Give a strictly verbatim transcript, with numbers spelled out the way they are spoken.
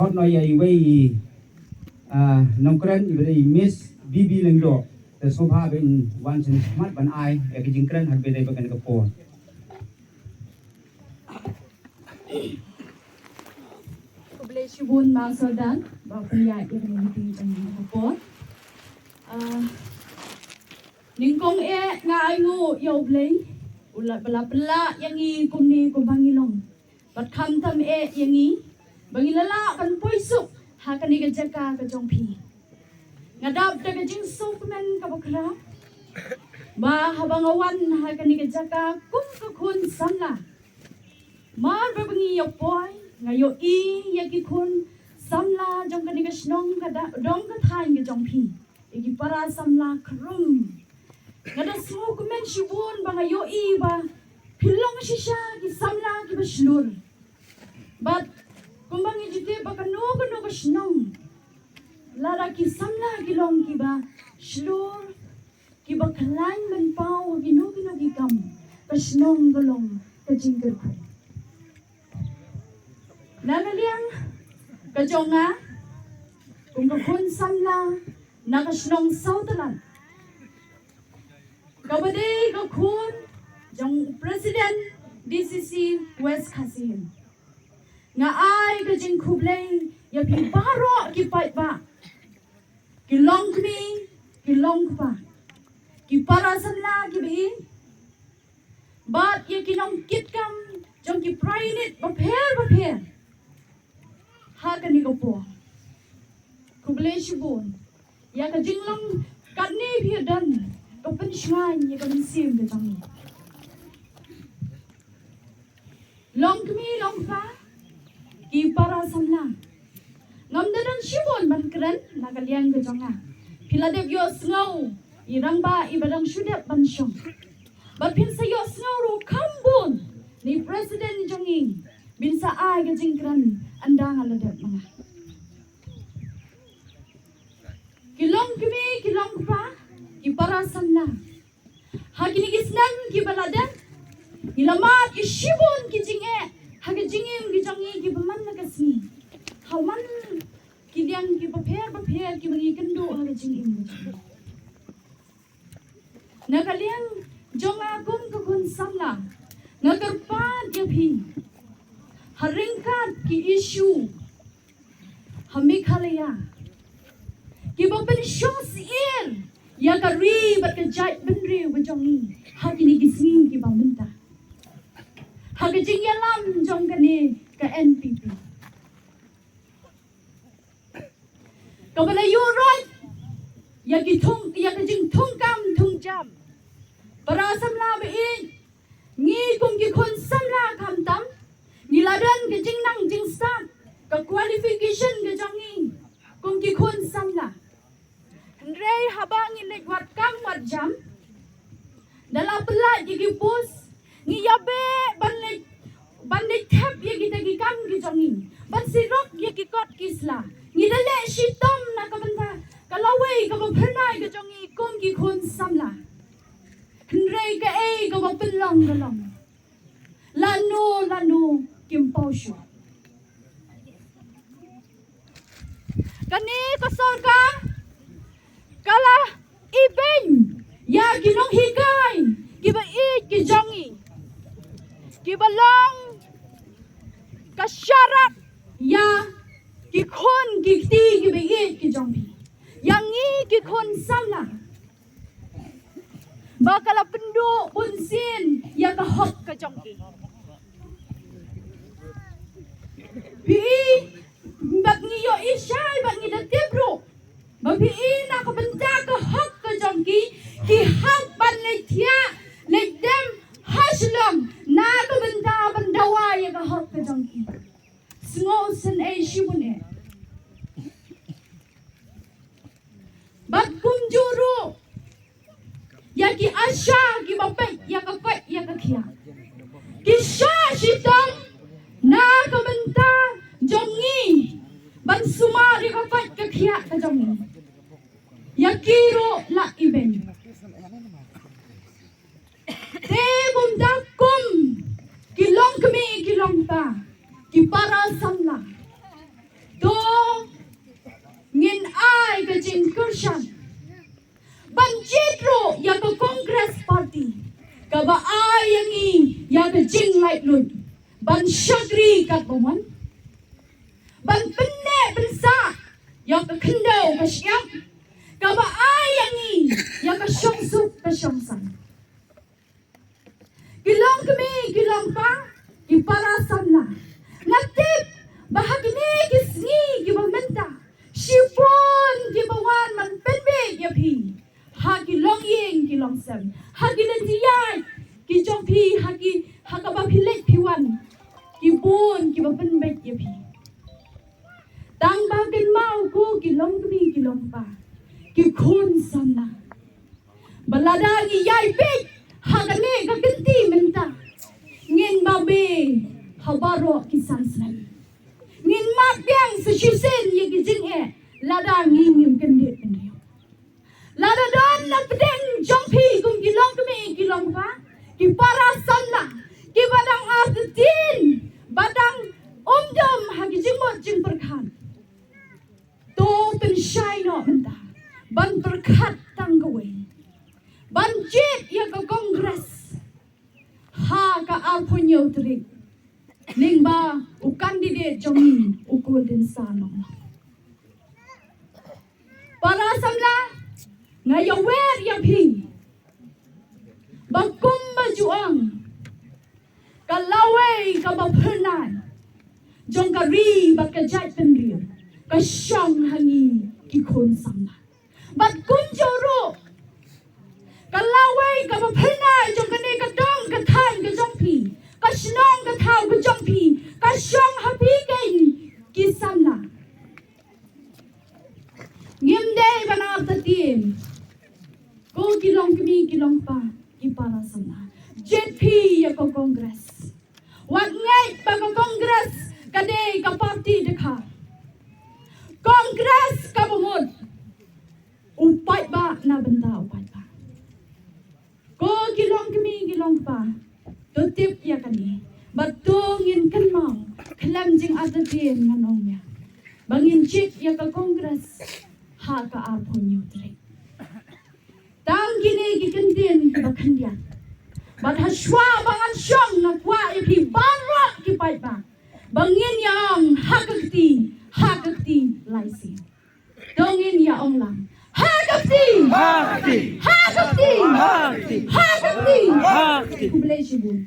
Hot noh ïa iwei i, ah, nongkren iba dei Miss B B Lyngdoh. Te sngewbha ban wan sha khmat ban ai ïa ka jingkren ha kaba dei ba kane ka por. Khublei shibun ma Sordar ba pynïaid ïa kane ka meeting jong ngi ha ka por. Ah, nyngkong eh nga ainguh ïa U Blei u la, ba la pynlah ïa ngi kumne kumba ngi long. Bad khamtam eh ïa ngi ba ngi la lah ban poi suk ha kane ka jaka ka jong phi. Nga dap da ka jingsngewkmen kaba khraw ba haba nga wan ha kane ka jaka kum ka khun samla, mar ba ngi ïa poi nga ïohi ïa ki khun samla jong kane ka shnong ka da-, dong ka thaiñ ka jong phi, ïa ki para samla khrum. Nga da sngewkmen shibun ba nga ïohi ba phi long shisha ki samla kiba shlur. Bad kumba ngi ju tip ba kano kano ka shnong, lada ki samla ki long kiba shlur, kiba khlaiñ ban paw ha kino kino ki kam, ka shnong ka long ka jingkyrkhu. Na ka liang ka jong nga kum ka khun samla na ka shnong Sawtalan, kaba dei ka khun jong President D C C West Khasi Hills, nga ai ka jingkhublei ïa phi baroh ki paidbah, ki longkmie, ki longkpa, ki para samla kiba ïeit, bad ïa ki nongkitkam jong ki para unit bapher bapher ha kane ka por. Khublei shibun ïa ka jinglong katne phi don ka pynshngaiñ ïa ka mynsiem ka jong ngi. Longkmie longkpa, ki para samla, ngam da don shibun ban kren na ka liang ka jong nga. Phi la dep ïohsngew i rangbah iba dang shu dep ban shong. Bad phin sa ïohsngew ruh kham bun na i President jong ngi, bin sa ai ka jingkren ynda nga la dep ma nga. Ki longkmie, ki longkpa, ki para samla, ha kine ki snem kiba la dep ngi la mad ïa shibun ki jingeh ha ka jingim ka jong ngi kiba man la ka sngi. Ha man ki liang kiba pher bapher kiba ngi kynduh ha ka jingim ka jong ngi. Na ka liang jong nga kum ka khun samla, nga kyrpad ïa phi ha ryngkat ki issue ha Meghalaya kiba pynshong syier ïa ka ri bad ka jaitbynriew ka jong ngi ha kine ki sngi kiba mynta, ha ka jingïalam jong kane ka N P P. Kaba la ïuh roit ïa ki thung, ïa ka jingthungkam thungjam. Para samla ba ïeit, ngi kum ki khun samla khamtam ngi la don ka jingnang jingstad, ka qualification ka jong ngi kum ki khun samla. Hynrei haba ngi leit wad kam wad jam, da la pyllait ïa ki post, ngi ïa beh ban leit, ban leit thep ïa kita ki kam ki jong ngi, ban sirok ïa ki kot ki sla. Ngi da leh shitom na ka bynta ka lawei kaba phyrnai ka jong ngi kum ki khun samla. Hynrei kaei kaba pynlong ka long, lano lano kim paw shuh. Kane ka sorkar ka la ibeiñ ïa ki nonghikai kiba ïeit ki jong ngi, kiba long ka sharak ïa ki khun ki kti kiba ïeit ki jong ngi, ïa ngi ki khun samla, ba ka la pynduh bunsien ïa ka hok ka jong ki. Phi i, bad ngi ïohi shai bad ngi da tip ruh ba phi i, na ka bynta ka hok ka jong ki, ki hap ban leit thiah leit dem ha Shillong na ka bynta ban dawa ïa ka hok ka jong ki. Sngewsynei shibun eh. Bad kumjuh ruh ïa ki ASHA kiba peit ïa ka koit ïa ka khiah, ki shah shitom na ka bynta jong ngi ban sumar ïa ka koit ka khiah ka jong ngi, ïa ki ruh la ibeiñ. Te kumta kum ki longkmie ki longpa, ki para samla, To ngin ai ka jingkyrshan ban jied ruh ïa ka Congress Party kaba ai ïa ngi ïa ka jinglaitluid ban shakri katba mon, ban pynneh pynsah ïa ka khyndew ka shyiap kaba ai ïa ngi ïa ka shongsuk ka shongsaiñ. Ki longkmie ki longkpa, ki para samla, nga tip ba ha kine ki sngi kiba mynta shibun kiba wan ban pynbeit ïa phi ha ki longïing ki longsem, ha ki lynti ïaid ki jong phi, ha ki, ha kaba phi leit phi wan, ki bun kiba pynbeit ïa phi. Tang ba kynmaw ko ki longkmie ki longkpa, ki khun samla, ba lada ngi ïai peit ha kane ka kynti mynta, ngin babe ha baroh ki san snem. Ngin mad biang sa shisien ïa ki jingeh lada ngi ngim kyndit bynriew. Lada don na pdeng jong phi kum ki longkmie ki longkpa, ki para samla kiba dang artatien, ba dang umdum ha ki jingmut jingpyrkhat, to pynshai noh mynta ban pyrkhat tang kawei, ban jied ïa ka Congress ha ka arphew hynñiew tarik, lyngba u candidate jong ngi u Golden Star Nonglong. Para samla, nga ïawer ïa phi ba kumba ju ong, ka lawei kaba phyrnai jong ka ri bad ka jaitbynriew ka shong ha ngi ki khun samla. Bad kumjuh ruh, ka lawei kaba phyrnai jong kane ka dong ka thaiñ ka jong phi, ka shnong ka thaw ka jong phi, ka shong ha phi keiñ ki samla. Ngim dei ban artatien, ko ki longkmie ki longkpa, ki para samla, jied phi ïa ka Congress. Wat ngeit ba ka Congress ka dei ka parti dkhar. Congress kaba mut u paidbah na bynta u paidbah. Ko ki longkmie ki longkpa, to tip ïa kane, bad to ngin kynmaw khlem jingartatien, ngan ong ïa ba ngin jied ïa ka Congress ha ka arphew hynñiew tarik. Tang kine ki kyntien kiba khyndiat, bad hashwa ba ngan shong nga kwah ïa phi baroh ki paidbah ba ngin ïa ong ha ka kti, ha ka kti lai sien. To ngin ïa ong lang, ha ka kti, ha ka kti, ha ka kti, ha ka kti, ha ka kti. Khublei shibun.